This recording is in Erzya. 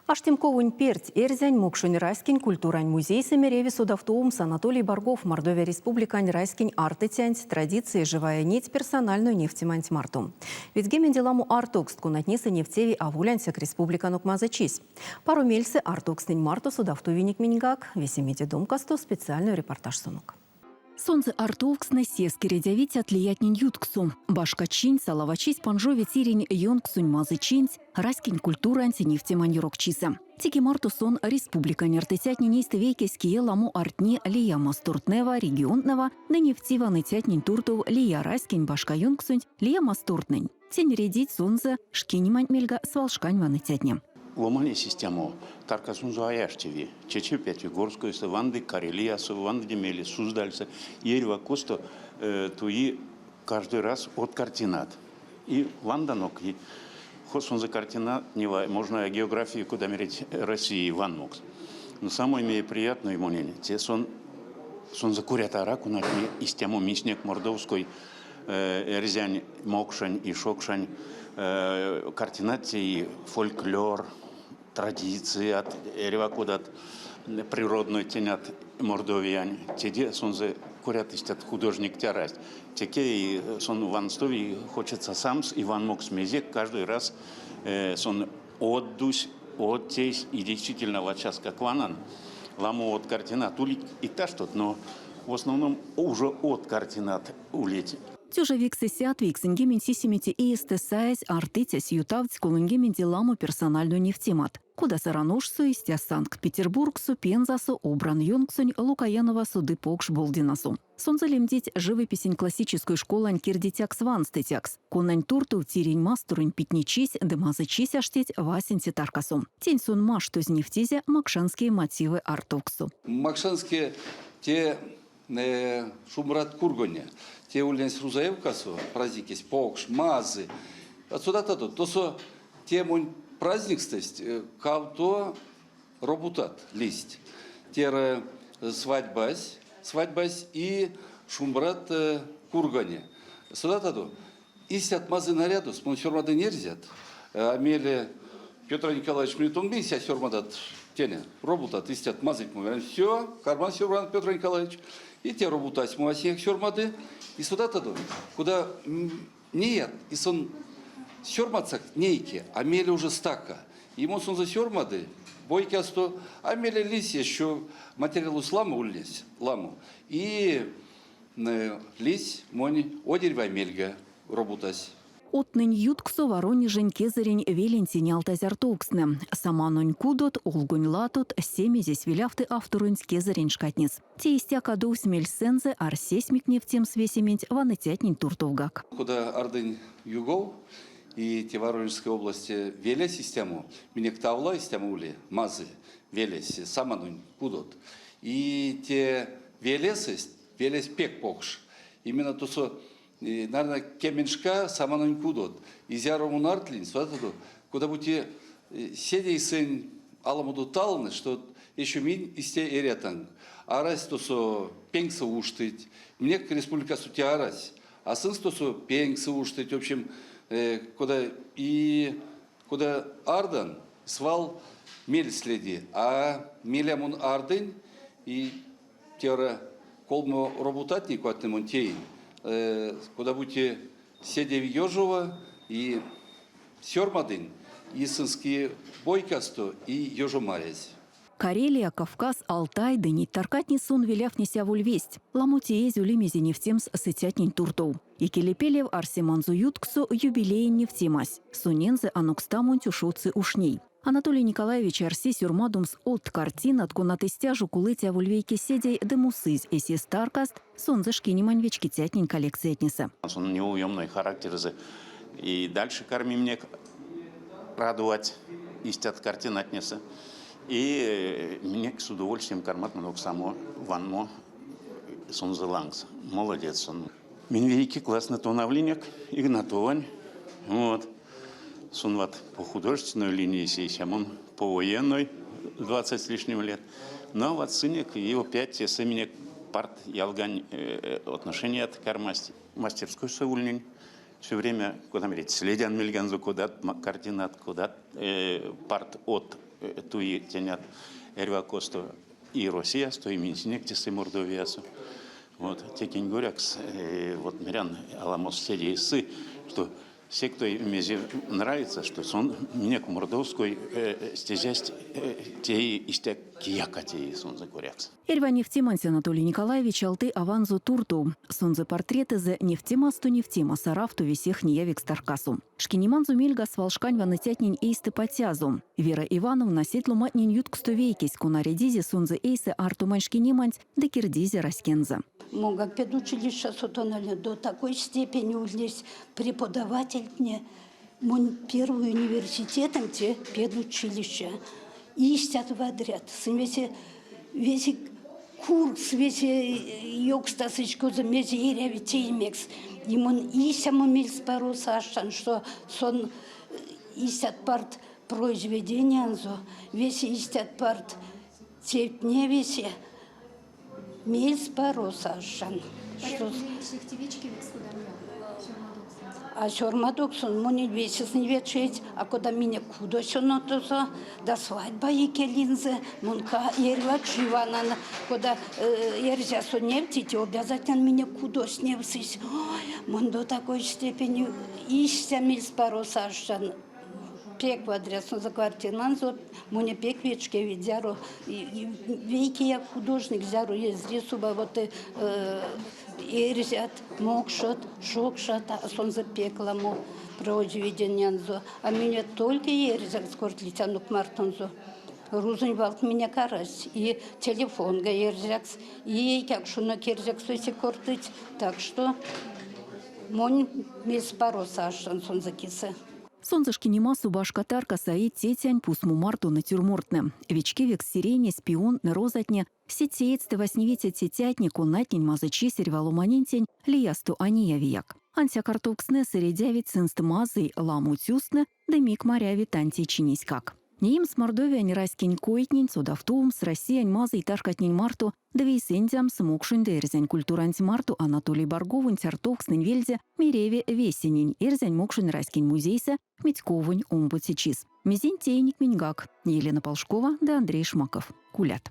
Аштемковонь перть Эрзянь-мокшонь раськень культурань музейсэ мереви содавтовомс Анатолий Баргов Мордовия Республикань раськень артыцянть «Традиции. Живая нить» персональной невтеманть марто. Ведьгеменде ламо артовкст, конатнесэ невтеви аволь ансяк республиканок мазычись. Паро мельсэ артовкстнэнь марто содавтовинек миньгак, весемеде домкасто специальной репортажсонок. Сонзэ артовкстнэ сеске редявить лиятнень ютксо. Башка чинь, салавачись панжови тиринь ёнксонь мазычинть, раськень культуранть невтемань ёрокчисэ. Теке марто сон республикань артыцятнень эйстэ вейкесь, кие ламо ардтни лия мастортнэва, регионтнэва ды невти ваныцятнень туртов лия раськень башка ёнксонть, лия мастортнэнь. Тень редить сонзэ шкинеманть мельга свалшкань ваныцятне. Ломанесь истямо таркасонзо а аштеви. Чечи Пятигорскойсэ, ванды Карелиясо, ванды мейле Суздальсэ. Эрьва косто туи каждый раз од картинат. И ванданок, и сонзэ картинатнева можно географию, кода мерить, России ваннокс. Но самое мне приятное монень, те сон сонзэ курят ара, конатне истямо минсенек мордовской эрзянь, мокшонь и шокшань картинат теи фольклор, традицият, эрьва кодат природной тенят Мордовиянь. Теде сонзэ курят истят художникть арасть. Теке и сон ванстови, хочется самс и ванмокс мезе каждый раз сон од тусь, од тейсь, и действительно вот сейчас как ванан, ламо од картинат улить и таштот, но в основном уже од картинат улить. Тёжа вейксэсядт 97 иестэ саезь артыцясь ютавтсь 30 ламо персональной невтемат. Кода Саран ошсо, истя Санкт-Петербургсо, Пензасо, Обран ёнксонь, Лукояновасо ды Покш Болдинасо. Сонзэ лемдить живописень классической школань кирдицякс-ванстыцякс, конань туртов тиринь масторонь питнечись ды мазычись аштить васенце таркасо. Тень сон маштозь невтизе Мокшанские мотивы артовкссо. Мокшанские те Шумбрат кургоня. Те ульнесь Рузаевкасо праздникесь покш, мазый. Отсюда-то тосо те монь праздникстость кавто робутат листь. Те свадьбась, свадьбась и Шумбрат кургоня. Сюда-то истят мазый нарядус, мон сёрмады нельзят. А мейле Петр Николаевич мне тонбейся сёрмадат тене, робутат, истят мазыть мы. Все, карман сёрмадат, Петр Николаевич. И те робутась мы всех сёрмады. И сюда таду, куда неят, и сон сёрмадсак нейке, а мейле уже стака. Ему сонзэ сёрмады, бойкасто, а мейле лись еще материалус ламо ульнесь, ламо. И лись монь одирьва мельга робутась. Одтнэнь ютксо Воронежень кезэрень велентень алтазь артовкстнэ. Саманонь кудот, олгонь латот, се мезесь велявты авторонть кезэрень шкатнес. Те истя кадовсь мельсэнзэ, арсесь мик невтемс весементь ваныцятнень туртовгак. Кода ардынь югов и те Воронежской области велесь истямо, минек Тавла истямо ули, мазый велесь, Саманонь кудот. И те велесэсь, велесь пек покш. Именно тосо наверное, кеменьшка саманонь кудот. И зяро унартлинь, кода-бути седей сынь аламодо талны, что еще минь истя эрятан. Арась тосо пенксэ уштыть. Минек республикасо те арась. А сынст тосо пенксэ уштыть. В общем, кода и кода ардан, свал мель следи. А мелям ардынь и Те колмо роботатне куатнемонь теинь, кода-бути седе ёжова и сёрмадынь и сынски бойкасто и ёжомарязь. Карелия, Кавказ, Алтай ды неть таркатне сон велявтнесь аволь весть. Ламо теезь ули мезе невтемс сыцятнень туртов. Икелепелев арсеманзо ютксо юбилеень невтемась. Сонензэ анокстамонть ушодсы уш ней. Анатолий Николаевич арси сёрмадомс од картинат, конат истя жо кулыть аволь вейке седей ды мусызь эсест таркаст сонзэ шкинемань вечкицятнень коллекциятнесэ. Он неуемной характерзэ. И дальше карми мне радовать истят картинатнесэ. И мне с удовольствием кармат много само ванмо сонзэ лангс. Молодец он. Минь вейке классно тонавлинек Игнатовань. Вот. Сон вот по художественной линии сей, он по военной 20 с лишним лет. Но вот сынек, и опять тесэ минек парт ялгань отношения от кармасть. Мастерской ульнинь. Все время, кода говорить, следян мельганзо кодат картинат, кодат парт от. туи тенят эрьва косто и Россиясто, и минсинек тесэ Мордовиясо. Вот, текень корякс, вот мерян аламос седе сы, что все, кто мезе нравится, что сон минек мордовской стезясь теи истя кияк а теи сонзэ корякс. Эрьва невтеманть Анатолий Николаевич алты аванзо туртов. Сонзэ портретэзэ невтемасто невтемас аравтови сех неявикс таркасо. Шкинеманзо мельга свалшкань ваныцятнень эйстэ патязо. Вера Ивановна сеть ломантнень ютксто вейкесь, кона редизе сонзэ эйсэ артомань шкинеманть ды кирдизе раськензэ. Монгак педучилищасо тонали до такой степени ульнесь преподавательтне. Монь первый университетом те педучилище. Истят вадрят. Сынь весе, весе курс, весе ёкстасызь, козо мезе эряви теемекс. И мон истямо мельспаросо аштан, что сон истят парт произведениянзо, весе истят парт тевтне весе. Мельспаросо аштан. Что... А сёрмадоксон монень весе сынь вечеть, а кода минек кудосо тосо, да свадьба икелинзэ, мон эрьва чи ванан, кода эрзясо невтить, обязательно минек кудос невсызь. Ой, мон до такой степени истя мельспаросо аштан. Пек вадря сонзэ картинанзо, моне пек вечкеви, зяро вейкеяк художник, зяро есть рисува, вот эрзят, мокшот, шокшат, а сонзэ пек ламо произведениянзо. А мине только эрзякс кортыльтянок мартонзо. Рузонь валт минек арась. И телефонга эрзякс, и эйкакшонок эрзякс весе кортыть. Так что монь мельспаросо аштан сонзэ кисэ. Сонзэ шкинемасо башка тарка саить тетянь пусмо марто натюрмортнэ. Вечкевикс сиренесь, пионтнэ, розатне, сеть сеедьстэ вастневиця цецятне, конатнень мазычись эрьва ломанентень лиясто а неявияк. Ансяк артовкстнэ сэредявить сынст мазый, ламо тюстнэ ды мик маряви тантей чинеськак. Неемс Мордовиянь раськень койтнень, содавтовомс Россиянь мазый таркатнень марто ды вейсэндямс мокшонь ды эрзянь культуранть марто Анатолий Барговонь артовкстнэнь вельде мереви весенень эрзянь-мокшонь раськень музейсэ Медьковонь омбоце чис. Мезень теинек миньгак. Елена Полшкова ды Андрей Шмаков. Кулят.